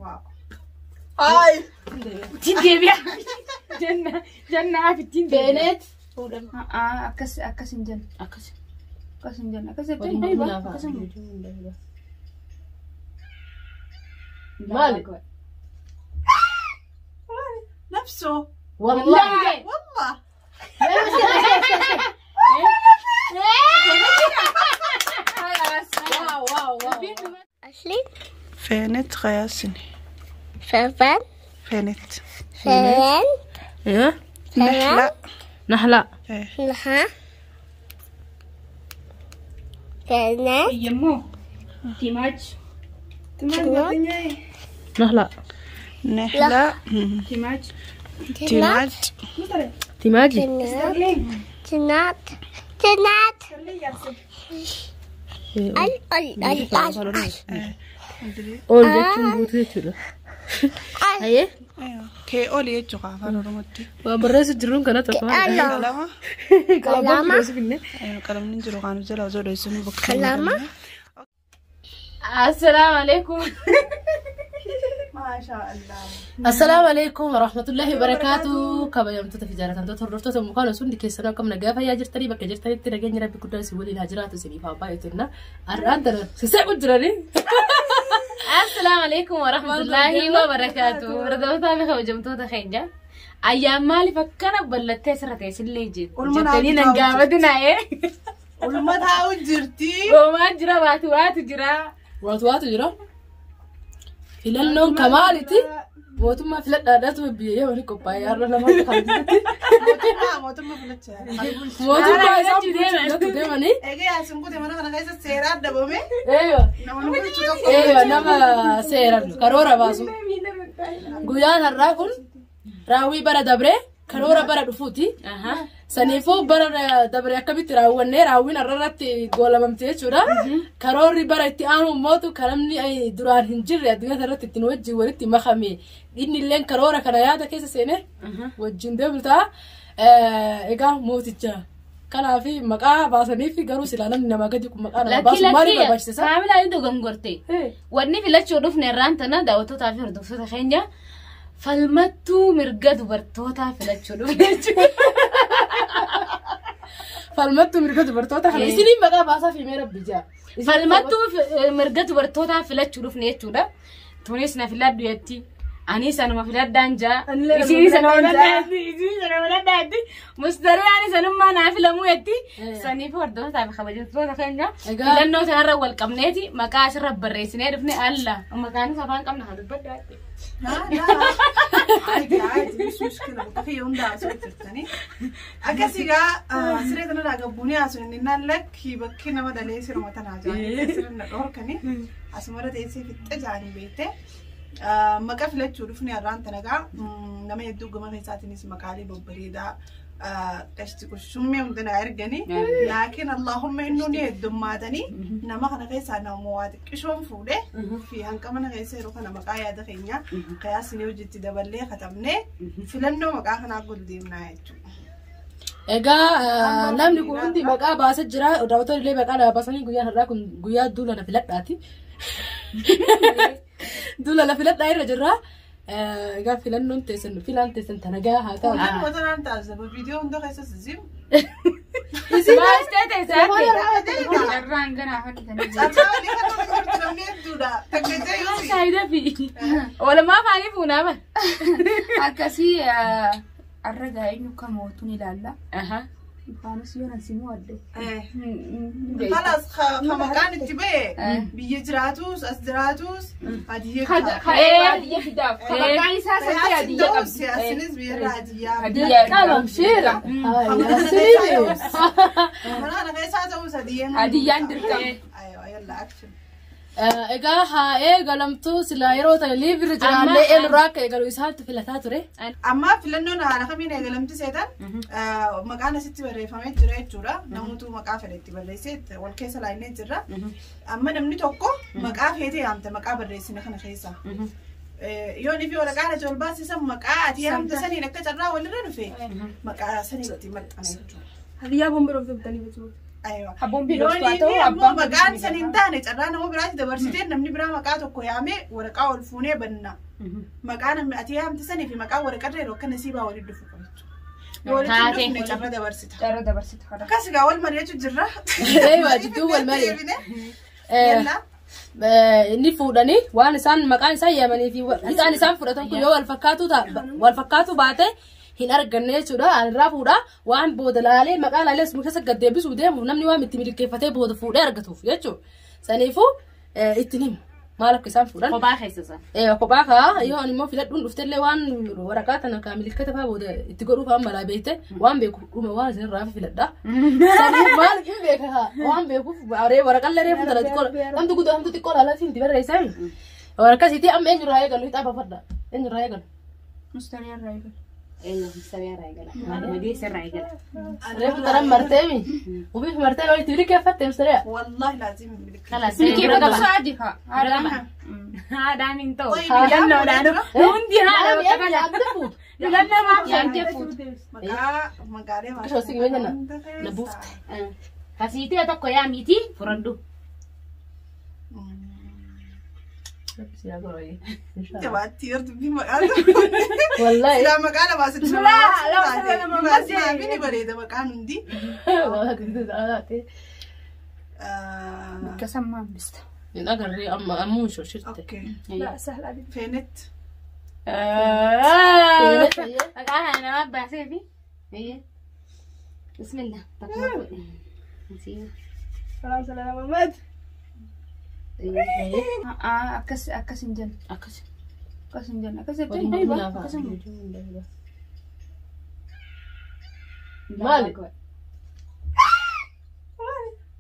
Wow. Ay. Ittiin deebi'a. Janna jannaaf ittiin deebi'a. Beenet. Akkas akkas hin jennu. Akkas. Akkas hin jennu. Akkas jettee akkas hin jennu. Maali? Nafsoo. Wallahi. Wallah. Wow wow wow. Asli. Feenet Qayaasini. Feven. Feenet. Feven. Eh? Nahla. Nahla. Naha. Fenet. Yemmuu. Timaaj. Nahla. Nahla. Timaaj. Timaaj. Timaaji. Tinat. Tinat. Al al al al al. Ol jechuun guutuu jechuudha. Hayyee. Kee oli jechuudha afaan Oromootti. Waan barreessu jiruun kana tokko. Qalama. Kalama. Qalamni jiru kan jala osoo dho'isinu bakka. Kalama. Assalaamu alaikum. Maasha Allah. Assalaamu alaikum warahmatullahi wabarakaatu. Kabajamtoota fi jaalatamtoota hordoftoota mukaan osoo hundi keessanuu akkam nagaa fayyaa jirtanii bakka jirtanitti nageenya rabbi guddaa isin waliin haa jiraatu isiniif haa baay'atu jenna. Har'aan tana siseequ jiranii. Assalaamu alaikum warahmatullahi wabarakaatu. Hordoftoota fi kabajamtoota keenya. Ayyaan maaliif akkana ballattee asirra teessillee Olma jettanii nan naaf gaafatinaa. Olma taa'u jirti. Goomaa jira waatu waatu jira. Waatu waatu jira. Filannoon kamaalitti mootummaa filadhaadhaatu biyya waliin qophaa'ee har'a lama kan jirti. Mootummaa filachaa. Mootummaa isaan bulchuudhaatu deemanii. Egaa yaasin kute mana kana keessa seeraan dabame. Eeyyoo. Nama nu bulchu tokko. Eeyyoo nama seeran karoora baasu. Guyyaan har'aa kun raawwii bara dabree karoora bara dhufuuti. Saniifuu bara dabree akkamitti raawwannee raawwiin har'a irratti goolamamte jechuudha. Karoorri bara itti aanu mootu kan namni duraan hin jirre addunyaa irratti ittiin wajjin walitti makame. Inni illee karoora kana yaada keessa seenee wajjin deemu ta'a. Egaa mooticha. Kanaaf maqaa baasaniif garuu silaa namni namaa gadi kun maqaa nama Lakkii baasu maaliif lakkii barbaachisa? kaamilaa ni dogongorte. Wanni filachuu dhufne irraan tana daawwattootaa fi hordoftoota keenya falmattuu mirga dubartootaa filachuu dhufne jechuudha. Falmattuu mirga dubartoota kana isiniin maqaa baasaa fi mee rabbi jaa. Falmattuu mirga dubartootaa filachuu dhufne jechuudha. Tunis na filadhu jetti. Ani sanuma filadhaan jaa. Anillee nama Isiin sanuma filadhaan filadhaan jetti. Isiin sanuma filadhaan jetti. Mustariyaan sanummaa naa filamuu jetti. Saniif hordoftootaa fi kabajattoota keenya Egaa- filannoo sanarra wal qabneeti maqaa asirra barreessinee dhufne alla. Maqaanis afaan qabna haa dubbadhaa jetti. عادي عادي مش مشكلة بطفية هندا عشان أكاسي جا سريت أنا لا جبوني عشان إن لك يبكي نما دليل سير ما تناجا سير النور كني أسمرة تيسي في التجاني بيته مكا فلت شروفني أران تنجا نما يدو جمع هيساتني اسمه ببريدة قشتي كشمي عندنا عرجني لكن اللهم إنه نيد دماتني نما خنا قيس أنا مواد كشوم فوله في هنك من قيس روح أنا مقايا دخينيا قياس نيوجد تدبلي ختمني فلانو مقا خنا قول ديمنا يجو Egaa namni kun hundi maqaa baasee jira. Daawwattoonni illee maqaa nama baasanii guyyaan har'aa kun guyyaa duula na filadhaati. Duula na filadhaa irra jirra. Egaa filannoon teessan filaan teessan tanagaa haa ta'u. كلنا مثلا تعذب فيديو عندك قيس زيم Baastee teessaatti. Irraan ganaa hojjetanii jiru. أنا اللي خنا نقول دودا تكتي Faayidaa fi oolmaa afaanii fuunaa bara. Akkasii har'a gaa eenyu akka mootu ni ilaalla. Ifaanis yoo nan simuu adde. خلاص خمكان اتباع بيجراتوس أسدراتوس هدية Hadiyya fidaaf. Maqaan isaa sirrii hadiyya qabdi. ياسنس بيرا هدية Hadiyya Qalam sheera. أنا غير ساعة هدية Hadiyyaan dirqama. أيوة يلا أكشن Egaa haa eegalamtu silaa yeroo ta'e liibirra jiraallee eenyurraa akka eegalu isaantu filataa ture. Amma filannoon haala kamiin eegalamti seetan maqaan asitti barreeffamee jira jechuudha. Namoota maqaa fedhe itti barreessee wal keessa laaynee jirra. Amma namni tokko maqaa feetee yaamte maqaa barreessine kana keessa. Yoo ni fi waraqaa irra ol baasisan maqaa ati yaamte saniin akka carraa walirra dhufe maqaa saniin itti maxxana jechuudha. Hadiyyaa bombiroof bitanii jechuudha. Aywa. Abboon biirootu haa ta'u Yoonii ammoo abbaan maqaan san hin taane carraa nama biraatti dabarsitee namni biraa maqaa tokko yaamee waraqaa ol fuunee banna. Maqaa namni ati yaamte sanii fi maqaa waraqarra yeroo akka nasiibaa walitti dhufu qaba jechuudha. Yoo walitti hin Taate. dhufne carra dabarsita. Carra dabarsita. Akkas egaa wal mari'achuu jirra. Eeyyuu, jidduu wal mari'e. Yalla. Inni fuudhanii waan isaan maqaan isaan yaamanii fi isaan isaan fudhatan kun yoo wal fakkaatu baate hin arganne jechuudha. Ani irraa fuudha waan booda laalee maqaa laalee asuma keessa gad deebisuu deemu namni waan itti milkeeffatee booda fuudhee argatuuf jechuudha. Saniifuu ittiin himu maal akka isaan fuudhan. Kophaa keessa san. Kophaa kaa yoo ani immoo filadhuun dhuftellee waan waraqaa tana kaa milikkata fa'aa booda itti godhuuf waan malaa beekte waan beeku dhuma waan isin irraa filadha. Saniif maal hin beeka waan beekuuf waraqallee reefu tana xiqqoo namtu guddoo namtu xiqqoo laalaa siin itti barreessami. Waraqaa siitii amma eenyurraa eegalu hixaa baafadha. Eenyurraa eegalu. Mustariyaa irraa eegalu. Eeyyuu mustariyaa irraa eegala. Madeessa irraa eegala. Reefu tanan marteemi. Ufiif martee yoo itti milkeeffatte mustariyaa. Wallahi laazim milkeeffate. Kalaas. Milkeeffatu sa'aadi haa. Haadhaan hin ta'u. Filannoodhaan. Hundi haadha bakka kana. Yaamte fuutu. Filannoo maaf yaamtee fuutu. Maqaa maqaalee Akkasuma si gibee jenna. Na buufte. Kasiitee tokko yaamiiti furadhu. Jabaatti yoo dubbii maqaa Wallahi. Silaa maqaa lamaa sitti Bismillah, ni bareeda maqaan hundi. Bakka sammaa hambista. Hin agarree amma ammoo shoshirte. Okay. Feenet. Maqaa kana nama baasee fi. Bismillah. Takka. Akkas akkas hin jennu. Akkas. Akkas hin jennu. Akkas jettee akkas hin jennu. Maali?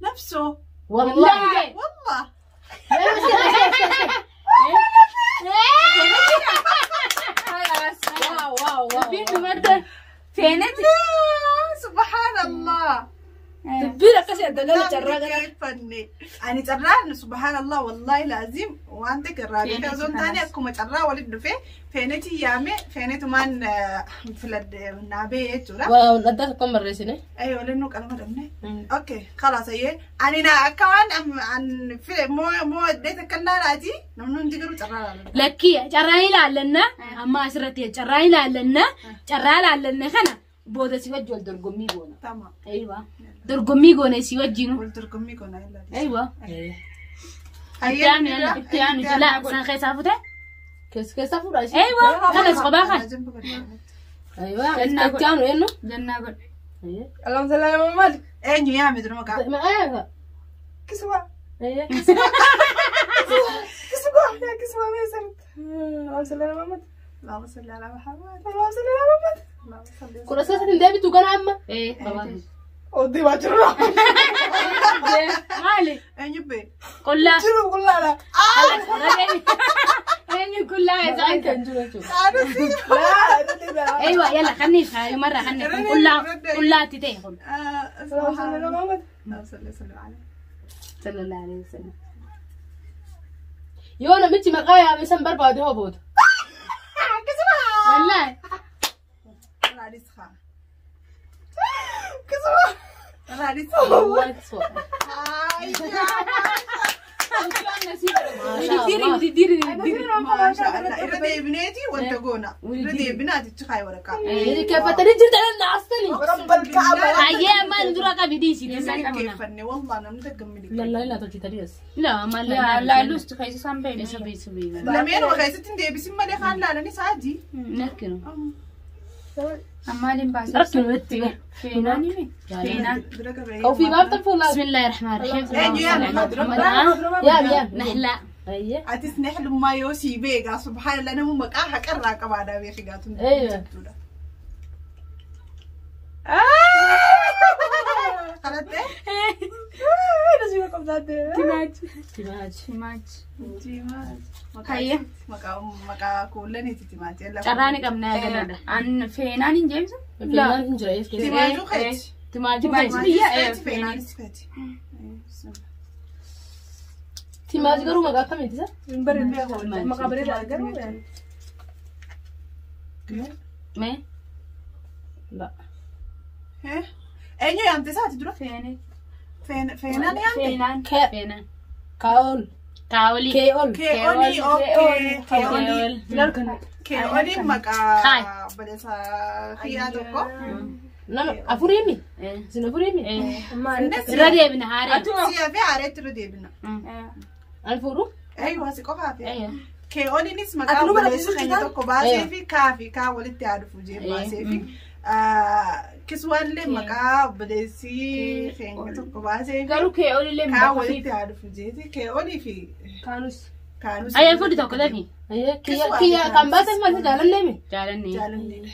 Nafsoo. Wallahi. Wallah. Waaw waaw waaw. Dubbiin dubarta feenetti. Subhanallah. Dubbiin akkasii adda gala carraa gara. Milkeeffanne. Ani carraan subhanallah wallahi laazim waan ta'e irraa beekaa osoo hin taane akkuma carraa walitti dhufee feenetii yaame feenetumaan filadhe naabee jechuudha. Waa adda tokkoon barreessine. Ayyo lennuu qalama dhabne. Okay خلاص ayyee ani na akka waan an file moo moo addeet akka laalaati namni hundi garuu carraa laala. Lakkii carraa ilaallanna amma asirratti carraa ilaallanna carraa ilaallanna kana booda si wajji wal dorgommii goona. Tamam. Aywa. Dorgommii goone si wajjinu. Wal dorgommii goona ilaali. Aywa. Ayyee Itti aanu jala san keessaa fute. Keessa keessa fuudha ishee. Aywa. Kanas kophaa kan. Aywa. Itti aanu eenyu? Jannaa godhe. Eenyu yaame dura maqaa? Maqaa yaa. Kiswa. Ayyee. Allahumma salli ala Muhammad. Allahumma salli ala Muhammad. Allahumma salli. Kudha sassan hin deebitu gana amma. Eh kophaa. Maali? Eenyu bee? Qullaa. Eenyu qullaa Maqaan eessa? kan jiru jechuudha. Aywa yalla khaniif marra khaniif qullaa qullaatti ta'e kun. Allahumma salli ala Muhammad. Allahumma salli salli ala. Sallallahu alaihi wasallam. Yoo namichi maqaa yaame san barbaade hoo booda. Wallahi. Raadis haa. Kiswa. Raadis haa. Wallahi kiswa. Didiri didiri. Maasha Allah. Irra deebineeti wanta goona. Irra deebinaatichi kaay waraqaa. Milkeeffatanii jirtan naastanii. Hayyee amma nu dura qabi dhiisi. Milkeeffanne wallah namni takka milkeeffanne. Lallaa ilaa tolchitanii as. La amma la. Laalus keessa isaan beeknu. Isa beesu beeku. Lameenuma keessatti hin deebisin malee kaan laalanii sa'aatii. Nakkinu. Ammaaliin baasee. Rakkinu itti. Feenaan himi. Feenaan. Bira qabee. Ofii baaftan fuulaa. Bismillahirrahmanirrahim. Eenyu yaame dura? Yaam yaam. Nahla. Ayyee. Atis nehlummaa yoo sii beekaa subhaanallah nama maqaa haqarraa qabaadhaa beeki gaatuun. Eeyyo. Kalattee? Timaaji. Timaaji. Hayyee. Maqaa kuullaniiti timaatii. Carraa ni qabna yaadadha. An feenaan hin jeemsa? Feenaan hin jira eessa keessa. Timaajuu keeti. Timaajuu Timaaji. keeti. Biyya, Feeti feenaanis feeti. Timaaji garuu maqaa akkamiiti isa? Mee? La. Eenyu yaamte isaati dura? Feenee. Feenaan yaante? Feenaan. Feenaan. Kaa'ol. Kaa'olii. Kee'ol. Kee'olii okay. Kee'olii. Kee'ol. Kee'oliin Hai. maqaa obboleessa kiyyaa tokko. Nama afuriimi? Isin afuriimi? Irra deebina haaree. Siyaa fi haareetti irra deebina. An fuudhu? Eeywa si qofaa fi. Kee'oliinis maqaa obboleessa keenya tokko baasee fi kaa fi kaa walitti haa dhufu jee baasee fi. Kiswaallee maqaa obboleessi keenya tokko baasee fi Garuu kee'olillee kaa walitti haa dhufu jeeti. Kee'olii fi Kaanus. kaanus. Ayyee fuudhi tokko dafi. Kiyya kan baasee maal jaalalleemi? Jaalannee. Jaalannee.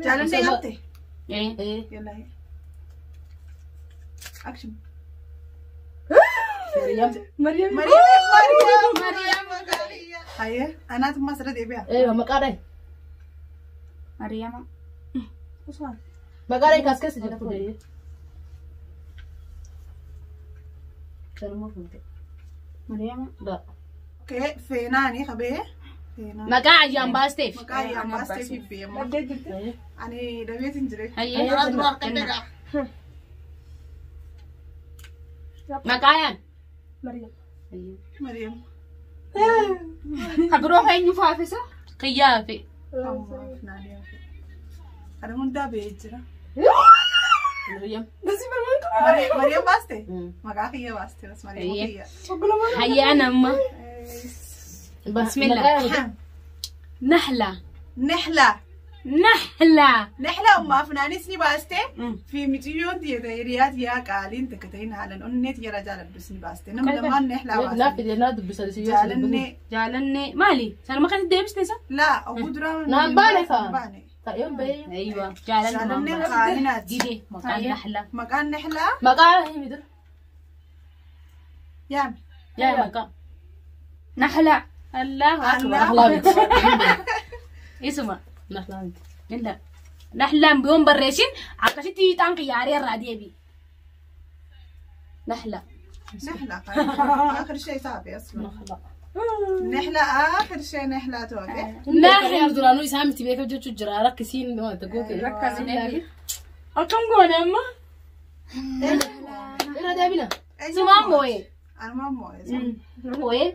Jaalannee yaante? Yalla. Action. Mariyaam. Mariam Mariam Mariam. Hayyee anaatu ammas irra deebi'a. Maqaa dhahi. Mariyaama. Maqaa dhahi kaas keessa jirtu. Sanuma fuute. Mariyaama. Okay, Feenaani qabee. Feenaan. Maqaa ayyaan baasteef. Maqaa ayyaan baasteef beekamu. Ani dabeetiin jire. Hayyee. Karaa duraa akka dhagaa. Maqaa ayaan. Mariam. Habiroo eenyu faafisa? Kiyyaa fi. Kana hundaa ba'ee jira. Mariyaam. Mariam baaste? Maqaa kiyya baaste bas Mariam kiyya. Hayyee ana amma. Bismillah. Nahla. Nihla. Nahla. Nihla umma afnaanis ni baaste. Fi miciyyoon tiyya hiriyaa tiyyaa qaaliin takka ta'in haalan onnee tiyya jaaladhus ni baaste. Namni lamaan nihla Naaf baaste. fide naa dubbisa Jaalannee. Jaalannee maali? Sanuma kanatti deebiste isa? Laa oguu duraa. Naan baane kaa. Baane. Ta'eon bahee. Aywa. Jaalannee. Jaalanneen qaalinaati. Dide maqaan Nahla. Maqaan Nihlaa Maqaa himi dura. yaami. Yaa maqaa. Nahlaa. Allahu akbar. Nahlaa miti. Isuma. Nahlaa miti. Illa. Nahlaan biyoon barreessin akkasitti hiixaan qiyyaaree irraa deebi. Nahla. Nihlaa آخر شيء صعب أصلا. Nahlaa. Nihlaa آخر شيء nihlaa توافق. Nahlaa duraanuu isaa miti beeka jechuu jira rakkisiin wanta goote. Akkam goone amma? Irra deebina. Sumaan moo'ee. Anumaan moo'ee. Moo'ee.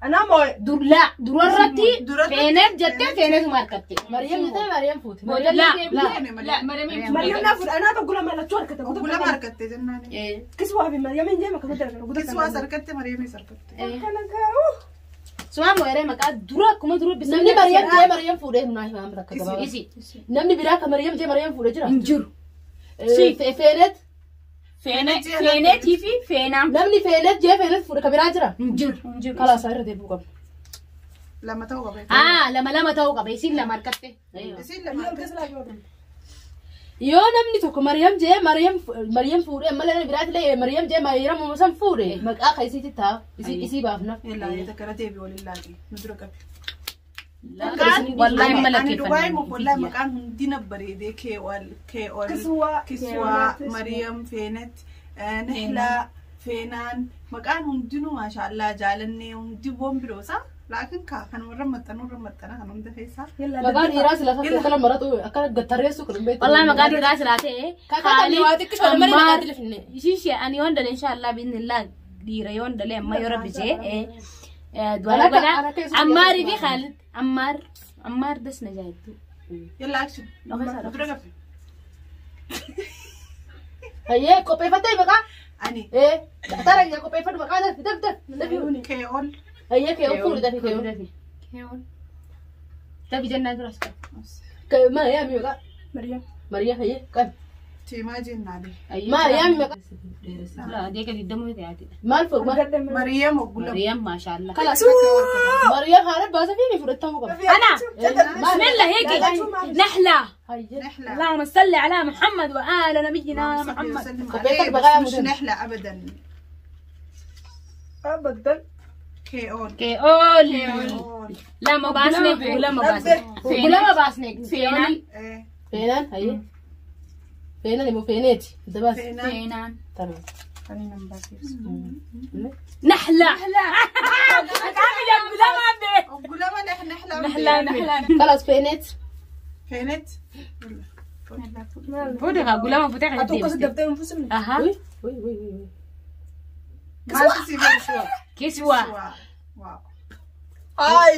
Anaa moo'e. Laa durarratti Durarratti feeneet jettee feeneetuma harkatte. Mariyaam jettee Mariyaam fuute. Laa. Laa Mariyaam. Mariam naa fuudhe anaa tokko lama lachuu harkate. Oguu lama harkatte jennaan. Kiswaa fi Mariam hin jeema akkasutti harkate. Kiswaas harkatte Mariyamis harkatte. Sumaan moo'ee maqaa dura akkuma dura Namni Mariyaam jee Mariyaam fuudhee naa himaa takka gabaabaa. Isi. Namni biraa kan Mariyaam jee Mariyaam fuudhee jira. Hin jiru. Feeneet. Feeneetii fi Feenaan. Namni Feeneet jee Feeneet fuudhe kan biraa jira. Hin jiru. Kalaas irra deebi'uu qabna. Lama ta'uu qaba. Aa lama lama ta'uu qaba. Isin lama harkatte. Isin lama harkatte. Yoo namni tokko Mariyaam jee Mariyaam fuudhee ammallee namni biraatti Mariyaam jee Mariyaam san fuudhe maqaa kan isiitti ta'a isii baafna. Yallaa takka irra deebi waliin laati. Nu dura qabi. Wallahi Ani Dubaay malakkeeffanne. wallahi maqaan hundina bareedee Keewal Keewal Kiswaa. Kiswaa Mariam Feenet Nihlaa Feenaan maqaan hundinuu maashaallah jaalannee hundi boon biroosa laakiin kaa kan warra maxxanuu irra maxxana kan hunda keessaa. Maqaan dhiiraa sila akkana maratu akkana gattarreessu kun beektu. Wallahi maqaa dhiiraa silaa ta'e. Kakaataan waa xiqqisoo malee maqaa tilfinne. Ishii ani yoon dalee inshallah biiznillah dhiira yoon dalee amma yoo rabbi jee du'a Alaka- godha. alaka yesuus Ammaarii fi Khaalid Ammaar Ammaar das na jaayittu. Yalla action. Dura qabi. Hayyee qopheeffattee maqaa? Ani Tara yaa qopheeffadhu maqaa dafi dafi dafi dafi. Keewal Hayyee kee fuudhi dafi kee. Keewol. Dafi jennaan dura as qabu. Ma yaami maqaa? Mariam. Mariyaam hayyee qabi. Tiimaa jennaani. Ma yaami maqaa? Laa deeka digdamuu ta'aati. Maal fuudhu? Mariam oggula. Mariyaam maashaallah. Kalaas. Mariyaam haala baasa fi ni fudhatamuu qaba. أنا بسم الله هيك نحلة Hayyee. نحلة. اللهم صل على محمد وآل نبينا اللهم صل محمد وسلم قبيتك عليه، بغاية بس مش مدن. نحلة أبدا. أبدا. كيول. كيول كيول. لا ما باسنك ولا ما باسنك ولا ما باسنك Feenaan. إيه. Feenaan hayyee. Feenaan immoo feeneeti. Dabaas. Feenaan. Feenaan. Tamam. Ani nan baasif. نحلة Oggulama نحلة. Nahlaa Nahlaa. Kalaas feeneet. Feenet. فودها قولها ما فتح Ati akkasi daftee hin fuusifne. أها Uy uy uy uy. Maaltu si beeksisa? Kiswaa. Waaw. Ay.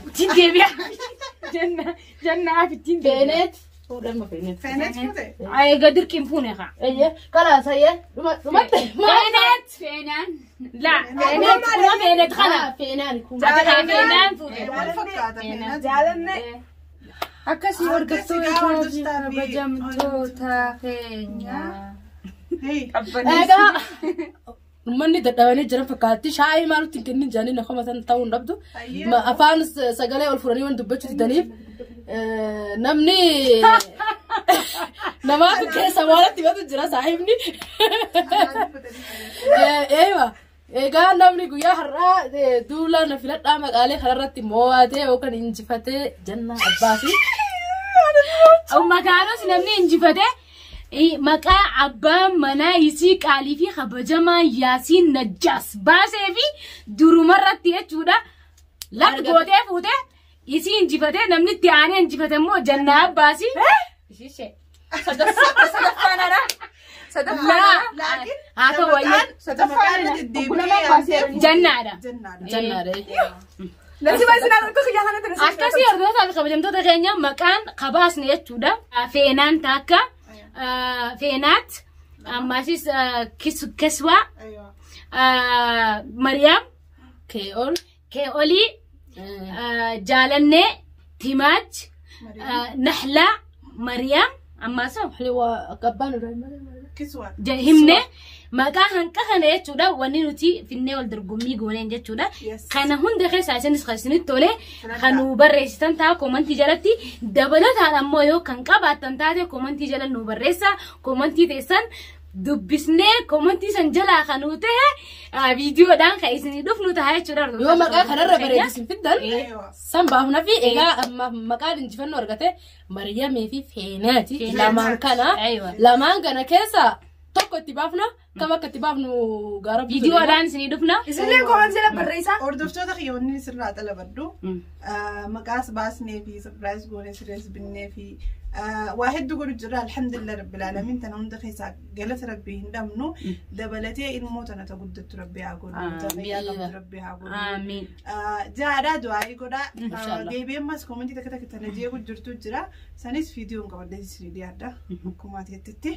Ittiin deebi'a. Janna janna af ittiin deebi'a. Feeneet. Fuudhama feeneet. Feeneet fuute? Egaa dirqiin fuune kaa. Eeyyee. Kalaas hayyee. Dhumatte. Feeneet. Feenaan. La feeneet kuma feeneet kana. Feenaan kun. Ati kaa feenaan fuute. Wal fakkaata feeneet. Jaalanne. Akkasii hordoftoota hordoftoota fi kabajamtoota keenya. Hey. Egaa uummanni dadhabanii jiran fakkaatti shaayii maalutti hin kennin jedhanii na komatan ta'uu hin dhabdu. Afaan sagalee ol furanii waan dubbachuu didaniif namni namaatu keessa waalatti himatu jira saahibni. Eewa. Egaa namni guyyaa har'aa duula na filadhaa maqaalee kanarratti mo'atee yookaan injifatee Janna Abbaasi. Maqaanos namni injifate maqaa abbaa manaa isii qaalii fi kabajamaa Yaasiin Najjaas baasee fi durumarratti jechuudha. Lafti gootee fuutee isii injifatee namni itti aanee injifate immoo Janna Abbaasi. Sadaffaan ara. Sadaffaan ara. Laakiin Haa ta'u wayyee sadaffaan deddeebi'ee yaamtee Jannaadha. Jannaadha. Jannaadha. Nasi baay'inaan akka kiyyaa kanatti nasi. Akkasii hordoftoota fi kabajamtoota keenya maqaan kabaasne jechuudha. Feenaan taakka, Feenaat, ammasis Kiswaa, Aywa. Mariyaam, Kee'ol. Kee'olii, Jaalannee, Timaaj, Nahlaa, Mariyaam, ammaasoo Waa abbaan Kiswa. himne maqaa hanqa kana jechuudha wanni nuti finnee wal dorgommii gooneen jechuudha. Yes. Kana hunda keessaa isinis kan isinitti tole kan nu barreessitan ta'a koomantii jalatti dabalataan ammoo yoo kan qabaattan taate koomantii jala nu barreessa koomantii teessan dubbisnee koomantii san jalaa kan nu ta'e viidiyoodhaan kan isinii dhufnu ta'a jechuudha. Yoo maqaa kanarra bareedisin fiddan Aywa. san baafna fi egaa amma maqaan injifannoo argate Mariyamii fi Feenaati. Lamaan kana Aywa. lamaan kana keessa tokko itti baafna kam akka itti baafnu gaara Viidiyoodhaan isinii dhufna. Isinillee koomantii jala barreessaa. Hordoftoota kiyyoonni sirraa xalabaddu. Maqaas baasnee fi surprise goonee sirees binnee fi waa hedduu godhu jira alhamdulillah rabbil alamin tana hunda keessaa galata rabbii hin dhabnu dabalatee ilmoo tana ta guddattu rabbii haa godhu ta fayyaa qabdu rabbii haa godhu. Amiin. Jaadhaa du'aayii godhaa deebi'ee ammas koomentii takka takka tana jeequ jirtu jira sanis viidiyoon qabadhee isinii dhiyaadha akkuma ati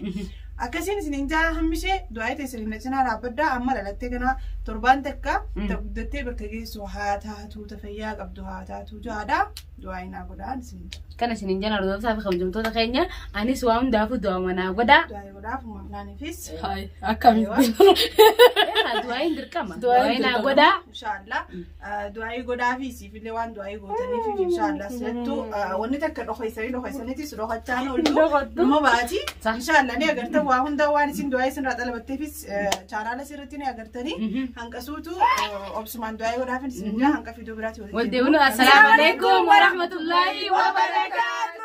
akkasiin isiniin jaa hammishee du'aayii teessanii na cinaa dhaabbaddaa amma dhalattee kana torbaan takka ta guddattee bakka geessu haa taatu ta fayyaa qabdu haa taatu jaadhaa du'aayii naa godhaa isiniin jaa. Kana isiniin jala hordoftoota fi kabajamtoota keenya anis waa hundaafuu du'a manaa godhaa. Du'aayii godhaaf uumamnaaniifis. Akkamitti? Du'aayin dirqama. Du'aayin Du'aayin naa dirqama. godhaa. Inshaallah du'aayii godhaa fi siifillee waan du'aayii gootaniif inshaallah silattuu wanni takka dhokaysanii dhokaysaniitis dhokachaan ooltu numa baati inshaallah ni agartan waa hundaa waan isin du'aayii isinirraa xalabatteefis chaanaala sirriitti ni agartanii hanqasuutu obsumaan du'aayii godhaaf isin hanqa fiduu biraati Wal deebiin assalaamu alaikum warahmatullaahi wabarakaatuh.